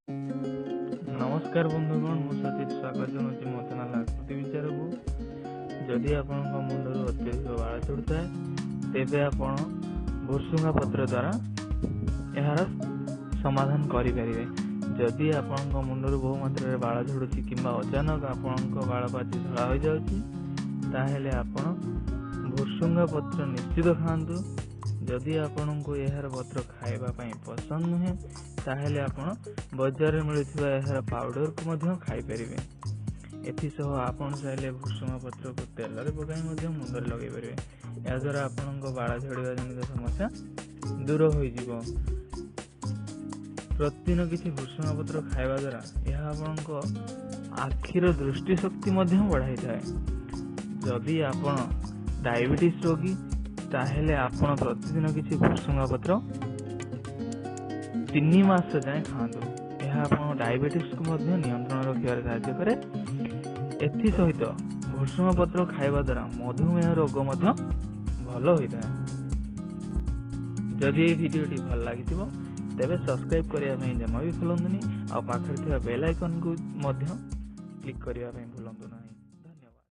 ନମସ୍କାର ବନ୍ଧୁଗଣ, ମୁଁ ସତୀଶ ସ୍ୱାଗତ ଜଣାଉଛି ମୋ ଚ୍ୟାନେଲ ଆକୃତି ବିଚାରକୁ। ଯଦି ଆପଣଙ୍କ ମୁଣ୍ଡରୁ ଅତ୍ୟଧିକ ବାଳ ଝଡୁଥାଏ, ତେବେ ଆପଣ ଭୁର୍ସୁଙ୍ଗା ପତ୍ର ଦ୍ୱାରା ଏହାର ସମାଧାନ କରିପାରିବେ। ଯଦି ଆପଣଙ୍କ ମୁଣ୍ଡରୁ ବହୁ ମାତ୍ରାରେ ବାଳ ଝଡୁଛି କିମ୍ବା ଅଚାନକ ଆପଣଙ୍କ ବାଳ ପାଚି ଧଳା ହୋଇଯାଉଛି, ତାହେଲେ ଆପଣ ଭୁର୍ସୁଙ୍ଗା ପତ୍ର ନିଶ୍ଚିତ ଖାଆନ୍ତୁ। ଯଦି ଆପଣଙ୍କୁ ଏହାର ପତ୍ର ଖାଇବା ପାଇଁ ପସନ୍ଦ ନୁହେଁ, ତାହେଲେ ଆପଣ ବଜାରରେ ମିଳୁଥିବା ଏହାର ପାଉଡରକୁ ମଧ୍ୟ ଖାଇପାରିବେ। ଏଥିସହ ଆପଣ ଚାହିଁଲେ ଭୁର୍ସୁଙ୍ଗା ପତ୍ରକୁ ତେଲରେ ପକାଇ ମଧ୍ୟ ମୁଣ୍ଡରେ ଲଗାଇ ପାରିବେ। ଏହାଦ୍ୱାରା ଆପଣଙ୍କ ବାଳ ଝଡ଼ିବା ଜନିତ ସମସ୍ୟା ଦୂର ହୋଇଯିବ। ପ୍ରତିଦିନ କିଛି ଭୁର୍ସୁଙ୍ଗା ପତ୍ର ଖାଇବା ଦ୍ୱାରା ଏହା ଆପଣଙ୍କ ଆଖିର ଦୃଷ୍ଟି ଶକ୍ତି ମଧ୍ୟ ବଢ଼ାଇଥାଏ। ଯଦି ଆପଣ ଡାଇବେଟିସ୍ ରୋଗୀ, ତାହେଲେ ଆପଣ ପ୍ରତିଦିନ କିଛି ଭୁର୍ସୁଙ୍ଗା ପତ୍ର 3 ମାସ ଯାଏଁ ଖାଆନ୍ତୁ। ଏହା ଆପଣଙ୍କ ଡାଇବେଟିସ୍କୁ ମଧ୍ୟ ନିୟନ୍ତ୍ରଣ ରଖିବାରେ ସାହାଯ୍ୟ କରେ। ଏଥିସହିତ ଭୁର୍ସୁଙ୍ଗା ପତ୍ର ଖାଇବା ଦ୍ୱାରା ମଧୁମେହ ରୋଗ ମଧ୍ୟ ଭଲ ହୋଇଥାଏ। ଯଦି ଏହି ଭିଡ଼ିଓଟି ଭଲ ଲାଗିଥିବ, ତେବେ ସବସ୍କ୍ରାଇବ୍ କରିବା ପାଇଁ ଜମା ବି ଭୁଲନ୍ତୁନି, ଆଉ ପାଖରେ ଥିବା ବେଲ୍ ଆଇକନ୍କୁ ମଧ୍ୟ କ୍ଲିକ୍ କରିବା ପାଇଁ ଭୁଲନ୍ତୁ ନାହିଁ।